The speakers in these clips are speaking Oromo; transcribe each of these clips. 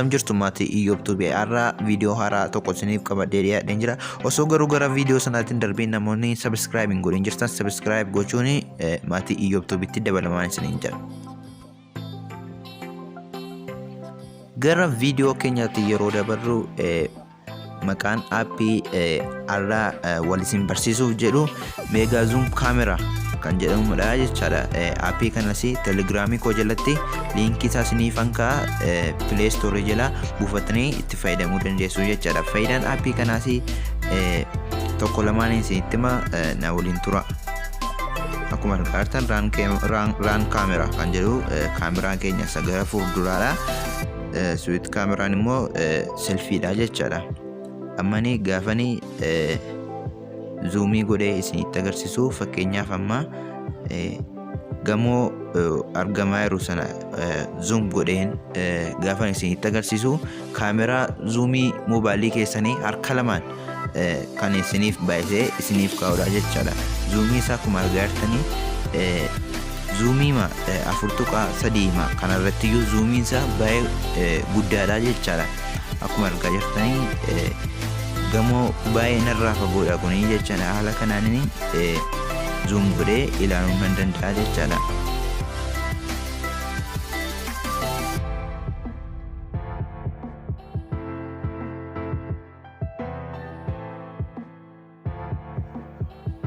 Attam jirtu maatii Iyyoob Tube har'a viidiyoo haaraa tokko isiniif qabadhee dhiyaadheen jira. Osoo garuu gara viidiyoo sanaatiin darbiin namoonni subscribe hin godhin jirtan subscribe gochuun maatii Iyyoob Tubetti dabalamaan isiniin jedha. Gara viidiyoo keenyaatti yeroo dabarru maqaan aappii har'a wal isin barsiisuuf jedhu Mega Zoom Camera kan jedhamudha jechaadha. Aappii kanas telegiraamii koo jalatti liinkii isaa isiniifan kaa'a, Play Store jala buufatanii itti fayyadamuu dandeessu jechaadha. Faayidaan aappii kanaas tokko lamaan isinitti hima, na waliin tura. Akkuma argaa jirtan raan kaameraa kan jedhu kaameraan keenya isa gara fuulduraadha. Suwiit kaameraan immoo selfiidha jechaadha. Ammani gaafani zuumii godhee isinitti agarsiisu, fakkeenyaaf amma gamoo argamaa jiru sana zuum godheen gaafan isinitti agarsiisu, kaameraa zuumii mobaayilii keessanii harka lamaan kan isiniif baay'isee isiniif kaa'udha jechaadha. Zuumii isaa akkuma argaa jirtanii zuumiima 4.3 kanarratti iyyuu zuumiin isaa baay'ee guddaadha jechaadha. Akkuma argaa jirtanii gamoo baay'ee narraa fagoodha kuni jechaadha. Haala kanaan zuum godhee ilaaluu nan danda'a jechaadha.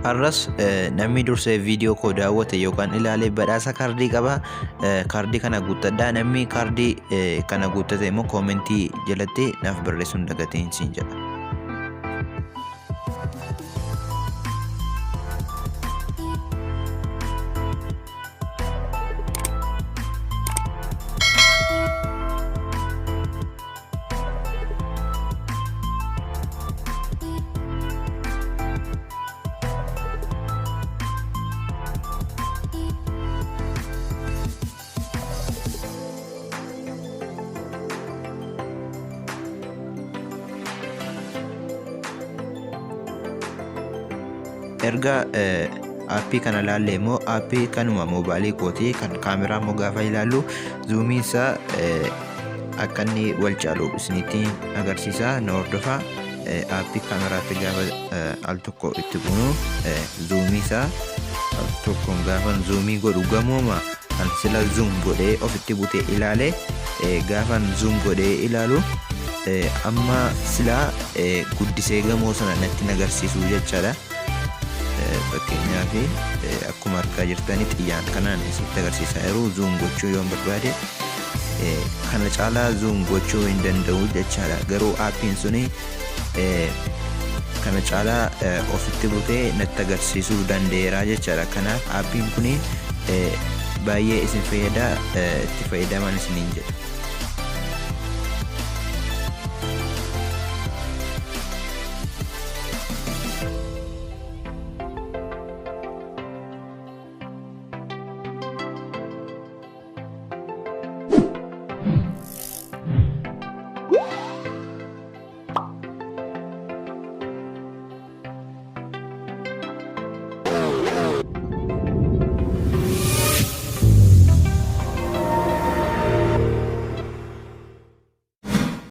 Har'as namni dursee viidiyoo koo daawwate yookaan ilaale badhaasa kaardii qaba. Kaardii kana guuttadhaa. Namni kaardii kana guuttate immoo koomentii jalatti naaf barreessuu hin dagatiin siin jedha. Erga aappii kana ilaalle immoo aappii kanuma moobaalii kootii kan kaameraa immoo gaafa ilaallu zuumiin isaa akka inni wal caalu isinitti agarsiisa, na hordofaa. Aappii kaameraatti gaafa al tokko itti buunu, zuumii isaa al tokkoon gaafan zuumii godhu, gamooma kan sila zuum godhee ofitti butee ilaale gaafan zuum godhee ilaalu, amma silaa guddisee gamoo sana natti agarsiisu jechaadha. Fakkeenyaaf akkuma argaa jirtanii xiyyaan kanaan isinitti agarsiisaa jiru, zuum gochuu yoon barbaade kana caalaa zuum gochuu hin danda'u jechaadha. Garuu aappiin suni kana caalaa ofitti butee natti agarsiisuu danda'eera jechaadha. Kanaaf aappiin kun baay'ee isin fayyada, itti fayyadaman isiniin jedha.